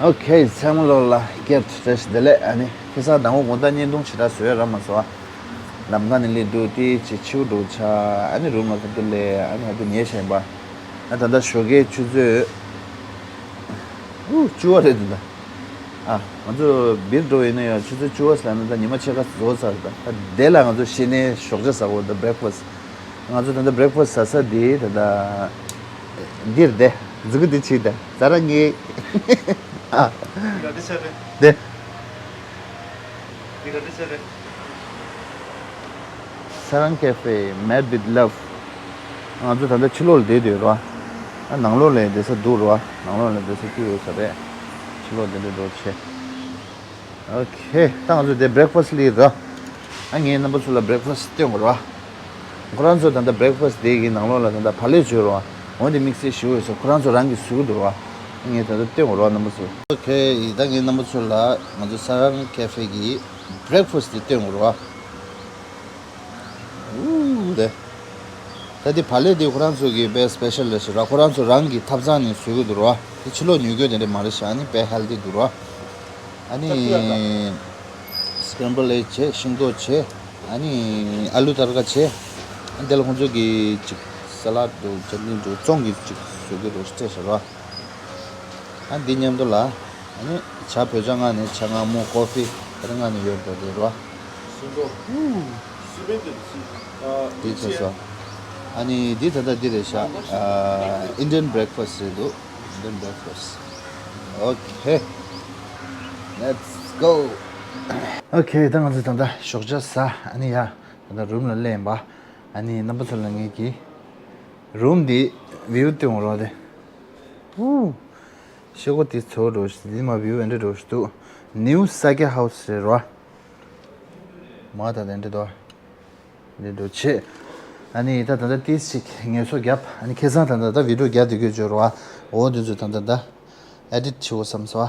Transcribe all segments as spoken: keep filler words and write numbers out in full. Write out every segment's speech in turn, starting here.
ཨོ་ཁེ། ཚང་མ་ལོ་ལ་སྐྱབས་བཀྲ་ཤིས་བདེ་ལེགས། ཨ་ནི་ཁ་སང་ཟླ་ངོ་དགོང་དག་བརྙན་ཐུང་ཞེ་དྲག་བཟོས་ར་མ་བཟོ་བ། ལམ་ཁ་ནས་སླེབས་དུས་དེ་ཅིག་ཕྱི་པོ་འགྲོ་ཆ། ཨ་ནི་རུམ་ལ་ཁ་ཐུག་སླེབས། ཨ་ནི་ཁ་ཐུག་ཉལ་བཞག་ཡིན་པ། ཨ་ད་ལྟ་ཞོགས་ཀའི་ཆུ་ཚོད་ཨུ་བཅུ་པ་རེད་འདུག་ད། ཨ་ང་ཚོ་བིར་འགྲོ་ཡིན་ན་ཡང་ཆུ་ཚོད་བཅུ་པ་ཟེར་ན་ད་ཉི་མ་ཕྱེད་ཀ་རྫོགས་ཚར། ད་ད་དེ་ལ་ང་ཚོ་གཞི་ནས་ཞོགས་ཇ་ཟ་དགོས། ད་བྷི་རེག་ཕ་སི། ང་ཚོ་ད་ལྟ་བྷི་རེག་ཕ་སི་ཟ་ས་དེ་ད་ལྟ་འདིར་བསྡད། མཛུ་གུ་འདི་བྱས་ད་ཟ་ར་ངེས། ཨ། འདི་ག་འདི་ཆ་རེད། དེ། འདི་ག་འདི་ཆ་རེད། ས་རང་ཁེ་ཧྥེ། Made with love། ང་ཚོ་ད་ལྟ་ཕྱི་ལོགས་ལ་བསྡད་ཡོད་རེད་བ། ཨ་ནང་ལོགས་ལ་བསྡད་ས་འདུག་རེད་བ། ནང་ལོགས་ལ་བསྡད་ས་སྐྱིད་ཡོད་ས་རེད། ཕྱི་ལོགས་བསྡད་འདྲ་འགྲོ་ཆེ། ཨོ་ཁེ། ད་ང་ཚོ་དེ་བྷི་རེག་ཕ་སི་སླེབས་ར། ཨ་ངས་རྣམ་པ་ཚོ་ལ་བྷི་རེག་ཕ་སི་སྟོན་དགོས་ར། ཁོ་རང་ཚོ་ད་ལྟ་བྷི་རེག་ཕ་སི་དེ་གི་ནང་ལོགས་ལ་ད་ལྟ་བག་ལེབ་བཟོས་ར། འོན་ཏེ་དམིགས་བསལ་ཞིག་ཡོད་ས་ཁོ་རང་ཚོ་རང་གིས་བཟོ་གི་འདུག་ར། ཨ་ངས་ད་ལྟ་སྟོན་དགོས་ར་རྣམ་པ་ཚོ། ཨོ་ཁེ། ད་ངས་རྣམ་པ་ཚོ་ལ་ང་ཚོ་ས་རང་ཁེ་ཧྥེ་གི་བྷི་རེག་ཕ་སི་དེ་སྟོན་དགོས་ར། ཨུ་རེད། ད་དེ་བག་ལེབ་དེ་ཁོ་རང་ཚོ་གི་དཔེ་སི་པེ་ཤལ་རེད་ཟེར་ར། ཁོ་རང་ཚོ་རང་གི་ཐབ་ཚང་ནས་བཟོས་གི་འདུག་ར། དེ་ཕྱི་ལོགས་ཉོ་རྒྱུ་དེ་འདྲ་མ་རེད་ཤག་ཨ་ནི་དཔེ་ཧེལ་ཐི་འདུག་ར། ཨ་ནི་སི་ཀེམ་བྷལ་ཨེག་བྱས། ཤིང་ཏོག་བྱས། ཨ་ནི་ཨ་ལུ་ཏར་ཀ་བྱས། ཨ་ནི་དེ་ལ་ཁོང་ཚོ་གི་ཅིག་ས་ལད་འདུག་ཅ་ཊི་ནི་འདུག་བཙོང་གི་ཅིག་བཟོ་གི་འདུག་སྤྲད་ཤག་ར། ཨ་འདི་མཉམ་དུ་ལ་ཨ་ནི་ཇ་བོད་ཇ་མངགས་ནས་ཇ་མངར་མོ་ཀོ་ཕི་ད་རེས་མངགས་ནས་ཡོད་པ་དེ་རོ། སུ་འགྲོ། སི་པན་དེ་སི་ཨ་འདི་ཚོ་སོ། ཨ་ནི་འདི་ད་ལྟ་འདི་རེད་ཤག་ཨ་Indian breakfast རེད་འདུག Indian breakfast. Okay, let's go. Okay, ད་ང་ཚོ་ད་ལྟ་ཞོགས་ཇ་ཟ། ཨ་ནི་ཡ་ད་ལྟ་རུམ་ལ་སླེབས་ཡིན་པ། ཨ་ནི་རྣམ་པ་ཚོ་ལ་ངེད་ཀྱི་རུམ་འདི་བིའུ་སྟོན་རོགས་དེ། ཧུ། ཤེལ་སྒོ་དེ་ཚོ་འགྲོ་ཞིག་འདི་མ་བིའུ་འདྲ་འགྲོ་ཞིག་འདུག New Sake House རེད་རོ། མ་ད་དེ་འདྲ་འདུག་འདི་འགྲོ་ཆེ། ཨ་ནི་ད་ད་ལྟ་ཏིས་ཅིག་ངལ་གསོ་བརྒྱབ། ཨ་ནི་ཁ་སང་ད་ད་ད་བི་ཌིའོ་རྒྱག་དུས་སྐད་བརྗོད་རོ། འོ་འདི་ཚོ་ད་ད་ད་ཨེ་ཌིཊ་བྱེད་དགོས་བསམ་སོ།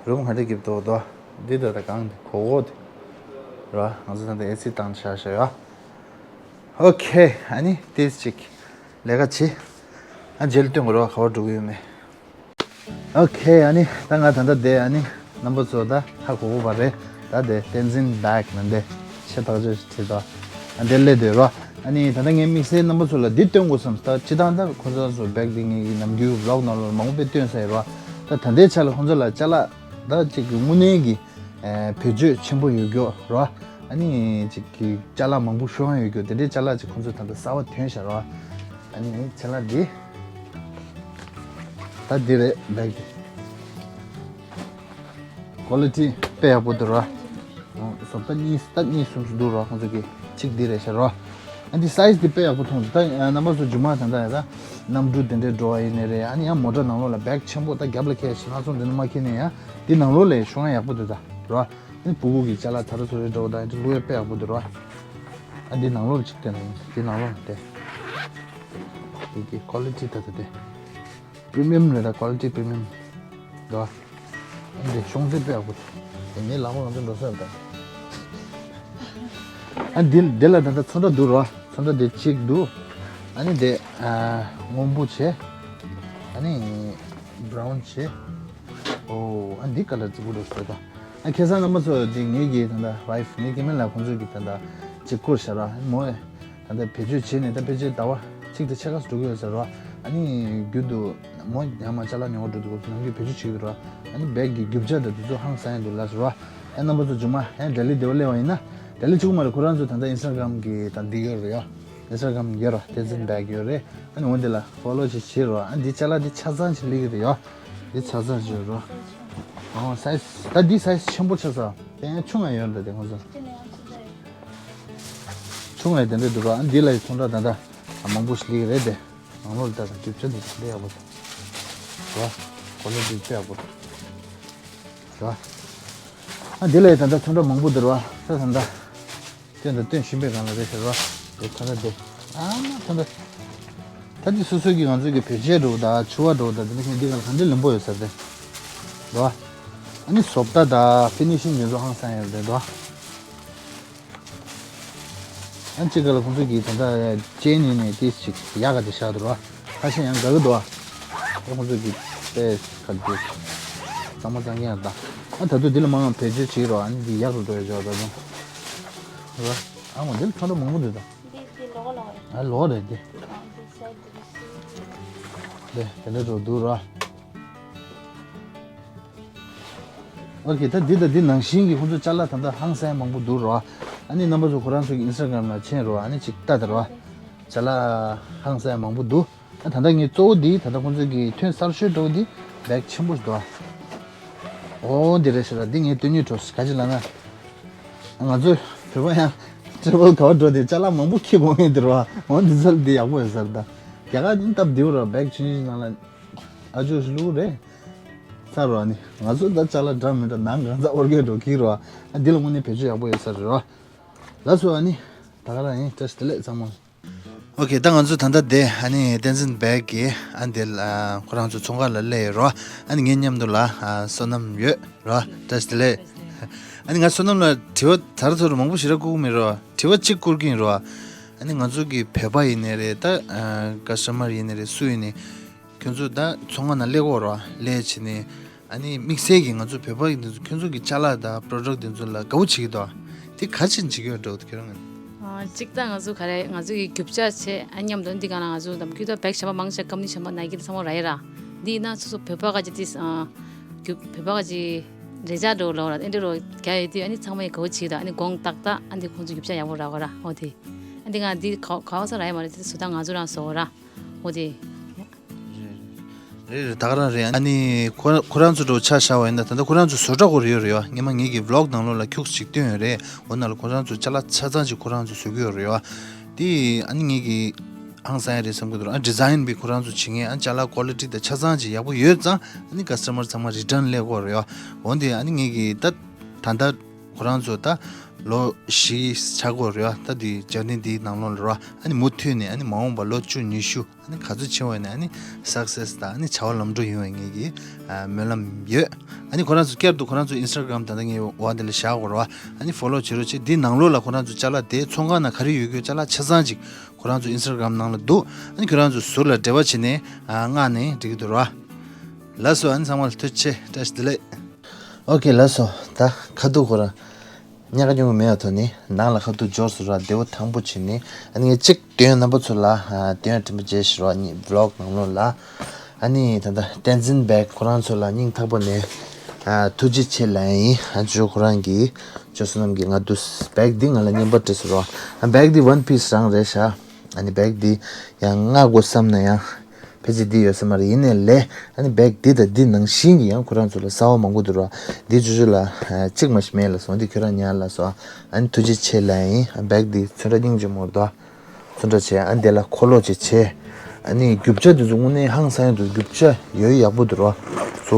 རུམ་ག་འདྲ་གི་འདུག་དོ། འདི་ད་ད་གང་འདི་གོ་གོ་འདི་རོ། ང་ཚོ་ད་ད་ཨེ་སི་བཏང་བཞག་བཞག་ཡོད། ཨོ་ཁེ། ཨ་ནི་ཏིས་ཅིག་ལས་ཀ་བྱེད། ཨ་རྗེས་ལ་སྟོན་དགོས་རོ། ག་བར་འགྲོ་གི་ཡོད་མེད། ཨོ་ཁེ། ཨ་ནི་ད་ང་ད་ལྟ་བསྡད། ཨ་ནི་རྣམ་པ་ཚོ་ད་ཧ་གོ་གོ་བ་རེད། ད་དེ་བསྟན་འཛིན་བྷེག་ནང་དེ་ཆེ་ཐག་ཆོད་ཅིག་བྲིས་དོ། ཨ་འདིར་སླེབས་སྡོད་རོགས། ཨ་ནི་ད་ལྟ་ངས་དམིགས་བསལ་རྣམ་པ་ཚོ་ལ་འདི་སྟོན་དགོས་བསམ། ད་སྤྱིར་བཏང་ད་ཁོ་ཚོ་ཚོ་བྷེག་འདི་ངས་ཀྱི་ནམ་རྒྱུན་བི་ལོག་ནང་ལ་མང་པོ་དཔེ་སྟོན་ས་ཡོད་རོགས། ད་ད་ལྟའི་ཆ་ལ་ཁོ་ཚོ་ལ་ཅ་ལག་ད་ཅིག་གི་དངོས་གནས་ཀྱི་ཨེ་བེད་སྤྱོད་ཆེན་པོ་ཡོད་རྒྱུ་རོགས། ཨ་ནི་ཅིག་གི་ཅ་ལག་མང་པོ་ཤོར་ཡང་ཡོད་རྒྱུ་དེ་འདྲའི་ཅ་ལག་ཅིག་ཁོང་ཚོས་ད་ལྟ་གསར་པ་ཐོན་ཤག་རོགས། ཨ་ནི་ཅ་ལག་འདི་ད་འདི་རེད། བྷེག་འདི་ཀོ་ལི་ཊི་དཔེ་ཡག་པོ་འདུག་རོགས། བཟོ་ལྟ་གཉིས་ལྟ་གཉིས་གསུམ་ཞིག་འདུག་རོགས། ཁོང་ཚོ་གི་གཅིག་འདི་རེད་ཤག་རོགས། ཨ་འདི་སའིཛ་འདི་དཔེ་ཡག་པོ་མཐོང་འདུག་ད་རྣམ་པ་ཚོ་རྒྱུ་མ་ད་ལྟ་ཡ་ད་གནམ་གྲུ་དེ་འདྲའི་འགྲོ་བ་ཡིན་ནའི་རེད། ཨ་ནི་ཡང་མོ་ཊ་ནང་ལོགས་ལ་བྷེག་ཆེན་པོ་ད་རྒྱབ་ལ་འཁྱེར་ཞིང་ང་ཚོ་འདི་ནས་མ་འཁྱེར་ནའི་ཡང་འདི་ནང་ལོགས་ལ་ཤོང་ཡག་པོ་འདུག་ད་རོགས། ཨ་ནི་ཕྲུ་གུ་གི་ཅ་ལག་ད་རུ་ཚོ་རེ་འགྲོ་ད་ཨ་འདི་བླུག་ཡ་དཔེ་ཡག་པོ་འདུག་རོགས། ཨ་འདི་ནང་ལོགས་ལ་གཅིག་བལྟས་ན་ཡིན། འདི་ནང་ལོགས་ལ་བལྟས། འདི་གི་ཀོ་ལི་ཊི་ད་ད་དེ་པི་རི་མི་ཡམ་རེད། ད་ཀོ་ལི་ཊི་པི་རི་མི་ཡམ་འདུག་ཨ་འདི་ཤོང་ཚད་དཔེ་ཡག་པོ་འདུག་དེ་ངའི་ལག་པ་ང་ཚོ་འགྲོ་ས་རེད་ད། ཨ་འདི་འདི་ལ་ད་ད་ཚོན་ཁྲ་འདུག་རོགས། ཚོན་ཁྲ་འདི་གཅིག་འདུག་ཨ་ནི་འདི་ཨ་སྔོན་པོ་བྱས། ཨ་ནི་བྷ་རའུན་བྱས། ཨོ་ཨ་འདི་ཀ་ལར་རྫིག་པོ་འདུག་ཟེར་ད། ཨ་ཁ་སང་རྣམ་པ་ཚོ་འདི་ངེད་ཀྱི་ད་ལྟ་ཝའི་ཕི་ངའི་སྐྱེ་དམན་ལགས་ཁོང་ཚོས་ཀྱི་ད་ལྟ་གཅིག་བསྐུར་བཞག་ར། མོ་ད་ལྟ་བེད་སྤྱོད་བྱས་ནས་ད་ཕལ་ཆེར་ཟླ་བ་གཅིག་དང་ཕྱེད་ཀ་ཙམ་འགྲོ་གི་ཡོད་ཟེར་ར། ཨ་ནི་རྒྱུན་དུ་མོ་ཡང་མ་ཅ་ལག་ཉོ་གར་འགྲོ་དུས་སྐབས་སུ་ནམ་རྒྱུན་བེད་སྤྱོད་བྱེད་ཀྱི་འདུག་ར། ཨ་ནི་བྷེག་གི་རྒྱུ་ཆ་དང་དེ་ཚོ་ཧང་སང་ཡ་འདུག་ལབ་ཟེར་ར། ཨ་རྣམ་པ་ཚོ་རྗེས་མ་ཨ་ལྡི་ལི་དེ་བ་སླེབས་པ་ཡིན་ན་ལྡི་ལི་གཅིག་པུ་མ་རེད། ཁོ་རང་ཚོ་ད་ལྟ་ཨིན་སི་ཊ་གྷ་རམ་གི་ད་འདི་ཡོད་རེད་ཡ། ཨིན་སི་ཊ་གྷ་རམ་ཡོད་ར། བསྟན་འཛིན་བྷེག་ཡོད་རེད། ཨ་ནི་འོ་འདི་ལ་ཕོ་ལོ་ཞིག་བྱེད་རོགས། ཨ་འདི་ཅ་ལག་འདི་ཆ་ཚང་ཞིག་སླེབས་ཀྱི་རེད་ཡ། འདི་ཆ་ཚང་ཞིག་རོགས། ཨོ་སའི་ཛི་ད་འདི་སའི་ཛི་ཆེན་པོ་ཆགས་ས། དེ་ཡང་ཆུང་ང་ཡོད་རེད་ད་དེ་ང་ཚོ། ཆུང་ང་དེ་འདྲ་འདུག་རོགས། ཨ་འདི་ལ་ཡི་ཚོང་ར་ད་ད་མང་པོ་ཞིག་སླེབས་ཀྱི་རེད་དེ། ནང་ལོགས་ལ་ད་ད་རྒྱུ་ཆ་འདི་ད་འདི་ཡག་པོ་འདུག་རོགས། ཀོ་ལི་ཊི་དཔེ་ཡག་པོ་འདུག་རོགས། ཨ་འདི་ལ་ཡི་ད་ད་ཚོང་ར་མང་པོ་འདུག་རོགས། ད་ད་ད། སྟོན་དང་སྟོན་བཞིན་པའི་སྒང་ལ་རེད་ཟེར་བ། དེ་ཐ་ན་དེ། ཨ་མ་ཐ་ན། ད་དེ་སོ་སོ་གི་ང་ཚོ་གི་བེད་སྤྱོད་འགྲོ་དང་ཕྱུ་པ་འགྲོ་དང་དེ་འདྲ་མཁན་འདི་ག་ལ་ག་འདྲ་ལེན་པོ་ཡོད་ཟེར་ཏེ། འདུག་བ། ཨ་ནི་བཟོ་ལྟ་དང་ཕི་ནི་ཤིང་དེ་ཚོ་ཧང་སང་ཡོད་རེད་འདུག་བ། ཨ་ནི་གཅིག་ག་ལ་ཁོང་ཚོ་གི་ད་ལྟ་ཅེན་ཡིན་ནས་ཏིས་ཅིག་ཡག་ག་དེ་བཞག་འདུག་བ། ཁ་ཤས་ཡང་དགའ་གི་འདུག་བ། ཨ་ཁོང་ཚོ་གི་ པས་ཁ་རྒྱུ། གཙང་མ་གཙང་རྐྱང་ད། ཨ་ད་དུང་འདི་ལ་མང་བེད་སྤྱོད་བྱེད་རོགས། ཨ་ནི་འདི་ཡག་རུ་འགྲོ་ཡ་ཅོག་ད་དུང་། རོ། ཨ་མ་འདི་ལ་ཚོན་ཁྲ་མང་པོ་འདུག་ད། འདི་འདི་ལོགས་ལོགས་རེད། ཨ་ལོགས་རེད་འདི། འདི་སའི་འདི་སི། འདི་དེ་འདྲ་འགྲོ་འདུག་རོ། ཨོ་ཁེ། ད་འདི་དང་འདི་ནང་བཞིན་གྱི་ཁོང་ཚོ་ཅ་ལག་ད་ལྟ་ཧང་སང་མང་པོ་འདུག་རོ། ཨ་ནི་རྣམ་པ་ཚོ་ཁོ་རང་ཚོ་གི་ཨིན་སི་ཊ་གྷ་རམ་ལ་ཕྱིན་རོ། ཨ་ནི་ཅིག་ལྟ་དེ་རོ། ཅ་ལག་ཧང་སང་མང་པོ་འདུག་ཨ་ད་ལྟ་ངའི་གཙོ་བོ་འདི་ད་ལྟ་ཁོང་ཚོ་གི་ཐོན་གསར་ཤོས་འགྲོ་འདི་བེག་ཆེན་པོ་ཞིག་འདུག་ཨ། ཨོ་འདི་རེད་ཤག་ར། འདི་ངས་སྟོན་ཉིད་འགྲོ་ག་ཅི་ལ་ན། ང་ཚོ་བོད་པ་ཡང་ཊེ་བལ་ག་བ་འགྲོ་དེ་ཅ་ལག་མང་པོ་འཁྱེར་དགོས་ངེས་འདི་རོ། འོ་འདི་ཚོ་འདི་ཡག་པོ་ཡོད་ས་རེད་ད། རྒྱ་གར་འདི་སྟབས་བདེ་བོ་རོ། བེག་ཆུང་ཆུང་ནང་ལ་ཨ་ཇོ་ཞིག་བླུགས་རེད། ས་རོ། ཨ་ནི་ང་ཚོ་ད་ཅ་ལག་འདྲ་མི་འདྲ་ནང་གང་ཚ་ཨོར་གེ་འགྲོ་གི་རོ། ཨ་འདི་ལ་དངོས་གནས་བེད་སྤྱོད་ཡག་པོ་ཡོད་ས་རེད་རོ། ལགས་སོ། ཨ་ནི་ད་ག་རང་ཡིན། བཀྲ་ཤིས་བདེ་ལེགས་ཚང་མ། ཨོ་ཁེ། ད་ང་ཚོ་ད་ལྟ་དེ་ཨ་ནི་བསྟན་འཛིན་བེག་གི་ཨ་འདི་ལ་ཁོ་རང་ཚོ་ཚོང་ཁང་ལ་སླེབས་ཡོད་རོ། ཨ་ནི་ངའི་མཉམ་དུ་ལ་ཨ་བསོད་ནམས་ཡོད་རོ། བཀྲ་ཤིས་བདེ་ལེགས། ཨ་ནི་ང་བསོད་ནམས་ལ་དྲི་བ་ད་ར་ཚོ་རུ་མང་པོ་ཞེ་དྲག་བསྐུར་གི་མེད་རོ། དྲི་བ་གཅིག་བསྐུར་གི་ཡིན་རོ། ཨ་ནི་ང་ཚོ་གི་བོད་པ་ཡིན་ནའི་རེད། ད་ཀ་སི་ཊ་མར་ཡིན་ནའི་རེད། སུ་ཡིན་ནའི་ཁྱོད་ཚོ་ད་ཚོང་ཁང་ནང་སླེབས་དགོས་རོ། སླེབས་བྱས་ནས་ཨ་ནི་དམིགས་བསལ་གྱིས་ང་ཚོ་བོད་པ་ཡིན་དུས་ཁྱོད་ཚོ་གི་ཅ་ལག་དང་པོ་རོ་ཌག་དེ་ཚོ་ལ་དགའ་པོ་བྱེད་ཀྱི་འདུག་དེ་ག་ཅིག་བྱེད་ཀྱི་ཡོད་འགྲོ་ཁྱོད་རང་། ཨ། གཅིག་ད་ང་ཚོ་ག་རེ་ང་ཚོ་གི་རྒྱུ་ཆ་བྱས། ཨ་མཉམ་དུ་འདི་ག་ན་ང་ཚོ་དམ་རྒྱུ་ད་བེག་གཞན་པ་མང་ཆེ་ཀམ་པ་ནི་གཞན་པ་ནའི་ཀི་དང་ཚང་མ་རག་ཡོད་ར། འདི་ཡིན་ན་སོ་སོ་བོད་པ་ག་ཅིག་དེ་ཨ་རྒྱུ་བོད་པ་ག་ཅིག་རེ་ཆ་འགྲོ་ལོ་ར། ཨེ་འདྲ་རོ་རྒྱ་ཡོད་དུས་ཨ་ནི་ཚང་མ་ཡི་དགའ་པོ་བྱེད་ཀྱི་འདུག་ཨ་ནི་དགོང་ཏག་ཏག་ཨ་འདི་ཁོང་ཚོ་རྒྱུ་ཆ་ཡག་པོ་རག་གོ་ར། འོ་དེ་ཨ་འདི་ང་འདི་ག་ག་བ་ས་རག་ཡོད་མ་རེད། དེ་བཟོ་ལྟ་ང་ཚོ་རང་བཟོ་གོ་ར། འོ་དེ། རེད་རེད། ད་ག་རང་རེད། ཨ་ནི་ཁོ་ཁོ་རང་ཚོ་འགྲོ་ཆ་བཞག་པ་ཡིན་ན་ད་ལྟ་ཁོ་རང་ཚོ་བཟོ་གྲྭ་སྐོར་ཡོད་རེད་ཡ། སྔོན་མ་ངེད་ཀྱི་བི་ལོག་ནང་ལོགས་ལ་ཁྱུག་ཅིག་བཏོན་ཡོད་རེད། འོ་ན་ལ་ཁོ་རང་ཚོ་ཅ་ལག་ཆ་ཚང་ཅིག་ཁོ་རང་ཚོ་བཟོ་གི་ཡོད་རེད་ཡ། དེ་ཨ་ནི་ངེད་ཀྱི་ཧང་སང་ཡ་རེད་བསམ་གི་འདུག་ཨ་ཌི་ཛའིན་བི་ཁོ་རང་ཚོ་བྱེད་མཁན། ཨ་ཅ་ལག་ཀོ་ལི་ཊི་དང་ཆ་ཚང་ཅིག་ཡག་པོ་ཡོད་ཙང་ཨ་ནི་ཀ་སི་ཊ་མར་ཚང་མ་རི་ཊན་སླེབས་ཀྱི་ཡོད་རེད་ཡ། འོ་དེ་ཨ་ནི་ངེད་ཀྱི་ད་ད་ལྟ་ཁོ་རང་ཚོ་ད་ལོ་བཞི་ཆགས་ཀྱི་ཡོད་རེད་ཡ། ད་དེ་ཇར་ནི་འདིའི་ནང་ལོགས་ལ་རེད་ཡ། ཨ་ནི་མུ་མཐུད་ནས་ཨ་ནི་མ་འོངས་པ་ལོ་བཅུ་ཉི་ཤུ་ཨ་ནི་ག་ཚོད་ཕྱིན་པ་ཡིན་ན་ཨ་ནི་སག་སེ་སི་དང་ཨ་ནི་བྱ་བ་ལམ་འགྲོ་ཡོང་བའི་ངེད་ཀྱི་ཨ་སྨོན་ལམ་ཡོད། ཨ་ནི་ཁོ་རང་ཚོ་བསྐྱར་དུ་ཁོ་རང་ཚོ་ཨིན་སི་ཊ་གྷ་རམ་ད་ལྟ་ངའི་འོག་འདི་ལ་བཞག་གོ་ར། ཨ་ནི་ཕོ་ལོ་བྱེད་རོགས་བྱེད། འདི་ནང་ལོགས་ལ་ཁོ་རང་ཚོ་ཅ་ལག་དེ་ཚོང་ཁང་ནང་ག་རེ་ཡོད་རྒྱུ་ཅ་ལག་ཆ་ཚང་ཅིག་ཁོ་རང་ཚོ་ཨིན་སི་ཊ་གྷ་རམ་ནང་ལ་འདུག་ཨ་ནི་ཁྱོད་རང་ཚོ་ཟུར་ལ་འབྲེལ་བ་བྱས་ནས་ཨ་མངགས་ནས་འགྲིག་གི་འདུག་ར། ལགས་སོ། ཨ་ནི་ཚང་མ་ལ་ཐུགས་རྗེ་ཆེ། བཀྲ་ཤིས་བདེ་ལེགས། ཨོ་ཁེ། ལགས་སོ། ད་ཁ་ཐུག་ཁོ་རང་ཉག་ག་ཉོག་ག་མེད་པ་ཐོག་ནས་ནང་ལ་ཁ་ཐུག་འབྱོར་སོང་ར། བདེ་པོ་ཐང་པོ་བྱས་ནས་ཨ་ནི་ངས་གཅིག་སྟོན་རྣམ་པ་ཚོ་ལ་ཨ་སྟོན་དྲན་པ་བརྗེད་ཤི་རོགས། ཨ་ནི་བི་ལོག་ནང་ལོགས་ལ་ཨ་ནི་ད་ལྟ་བསྟན་འཛིན་བེག་ཁོ་རང་ཚོ་ལ་སྙིང་ཐག་པ་ནས་ཨ་ཐུགས་རྗེ་ཆེ་ལབ་ཡིན། ཨ་ཇོ་ཁོ་རང་གིས་ཇོ་བསོད་ནམས་ཀྱིས་ང་འདུག་བེག་འདི་ང་ལ་རྔན་པ་སྤྲད་སོང་རོགས། ཨ་བེག་འདི་ཝན་པིས་རང་རེད་ཤག་ཨ་ནི་བེག་འདི་ཡང་མངག་དགོས་བསམ་ན་ཡང་ཕལ་ཆེར་འདི་ཡོད་ས་མ་རེད། ཡིན་ནའི་ལས་ཨ་ནི་བེག་འདི་དང་འདི་ནང་བཞིན་གྱི་ཡང་ཁོ་རང་ཚོ་ལ་གསར་པ་མང་པོ་འདུག་ར། འདི་ཇོ་ཇོ་ལ་ཨ་གཅིག་མ་གཏོགས་མེད་ལབ་སོང་། འདི་ཁྱོད་རང་ཉར་ལབ་སོང་། ཨ་ནི་ཐུགས་རྗེ་ཆེ་ལབ་ཡིན། ཨ་བེག་འདི་ཚོན་ཁྲ་སྙིང་རྗེ་མོ་རེད་དོ། ཚོན་ཁྲ་བྱས། ཨ་འདི་ལ་འཁོར་ལོ་ཅིག་བྱས། ཨ་ནི་རྒྱུ་ཆ་འདི་ཚོ་དངོས་གནས་ཧང་སང་ཡ་འདུག་རྒྱུ་ཆ་ཡོད་ཡག་པོ་འདུག་ར། ཚོ་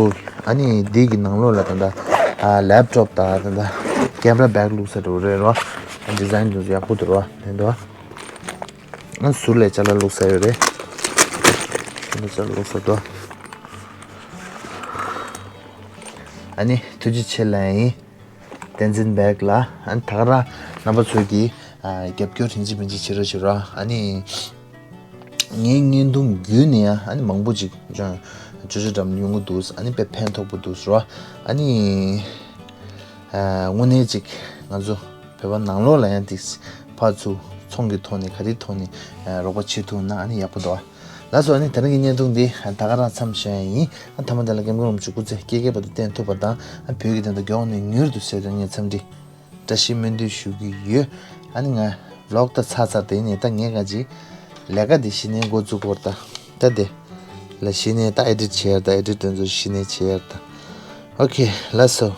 ཨ་ནི་འདི་གི་ནང་ལོགས་ལ་ད་ལྟ་ཨ་ལེབ་ཊོབ་དང་ད་ལྟ་ཀེམ་ར་བེག་བླུགས་ས་འདྲ་བོ་རེད་ར། ཨ་ཌི་ཛའིན་འདི་ཚོ་ཡག་པོ་འདུག་ར། དེ་འདུག་ཨ། ཨ་ཟུར་ལ་ཅ་ལག་བླུགས་ས་ཡོད་རེད། ཅ་ལག་བླུགས་ས་འདུག་ཨ་ནི་ཐུགས་རྗེ་ཆེ་ལབ་ཡིན། བསྟན་འཛིན་བེག་ལ། ཨ་ནི་ད་ག་རང་རྣམ་པ་ཚོས་ཀྱིས་ཨ་རྒྱབ་སྐྱོར་ཧིན་ཅི་མིན་ཅི་བྱེད་རོགས་བྱེད་རོགས། ཨ་ནི་ངའི་བརྙན་ཐུང་བརྒྱུད་ནས་ཡང་ཨ་ནི་མང་པོ་ཅིག་ཅོ་ཅོ་ཅོ་འགྲམ་ཡོང་གི་འདུག་ཨ་ནི་དཔེ་ཕན་ཐོགས་པོ་འདུག་རོགས། ཨ་ནི་ཨ་དངོས་གནས་ཅིག་ང་ཚོ་བོད་པ་ནང་ལོགས་ལ་ཡང་ཏིག་ཕར་ཚུར་ཚོང་གི་ཐོག་ནས་ག་རེའི་ཐོག་ནས་ཨ་རོགས་པ་བྱེད་ཐུབ་ན་ཨ་ནི་ཡག་པོ་འདུག་ལགས་སོ། ཨ་ནི་དེ་རིང་གི་བརྙན་ཐུང་འདི་ད་ག་རང་མཚམས་བཞག་ཡིན། ཨ་མཐའ་མ་དེ་ལ་ཀེམ་ཀེམ་རུམ་གྱི་སྐུ་ཚེ་སྐྱེ་སྐྱེ་བར་དུ་བརྟན་ཐུབ་པ་དང་། ཨ་བོད་ཀྱི་དོན་དག་མགྱོགས་ནས་མྱུར་དུ་སེལ་ཐུབ་ངས་འཚམས་འདྲི་བཀྲ་ཤིས་སྨོན་འདུན་ཞུ་གི་ཡོད། ཨ་ནི་ང་བི་ལོག་ད་ཚར་ཚར་དེ་ནས་ད་ངས་ག་ཅི་ལས་ཀ་དེ་གཞི་ནས་འགོ་བཙུགས་དགོས་རེད་ད། ད་དེ་ལ་གཞི་ནས་ད་ཨེ་ཌིཊ་བྱེད་ཡ་ད། ཨེ་ཌིཊ་དེ་ཚོ་གཞི་ནས་བྱེད་ཡ་ད། ཨོ་ཁེ། ལགས་སོ།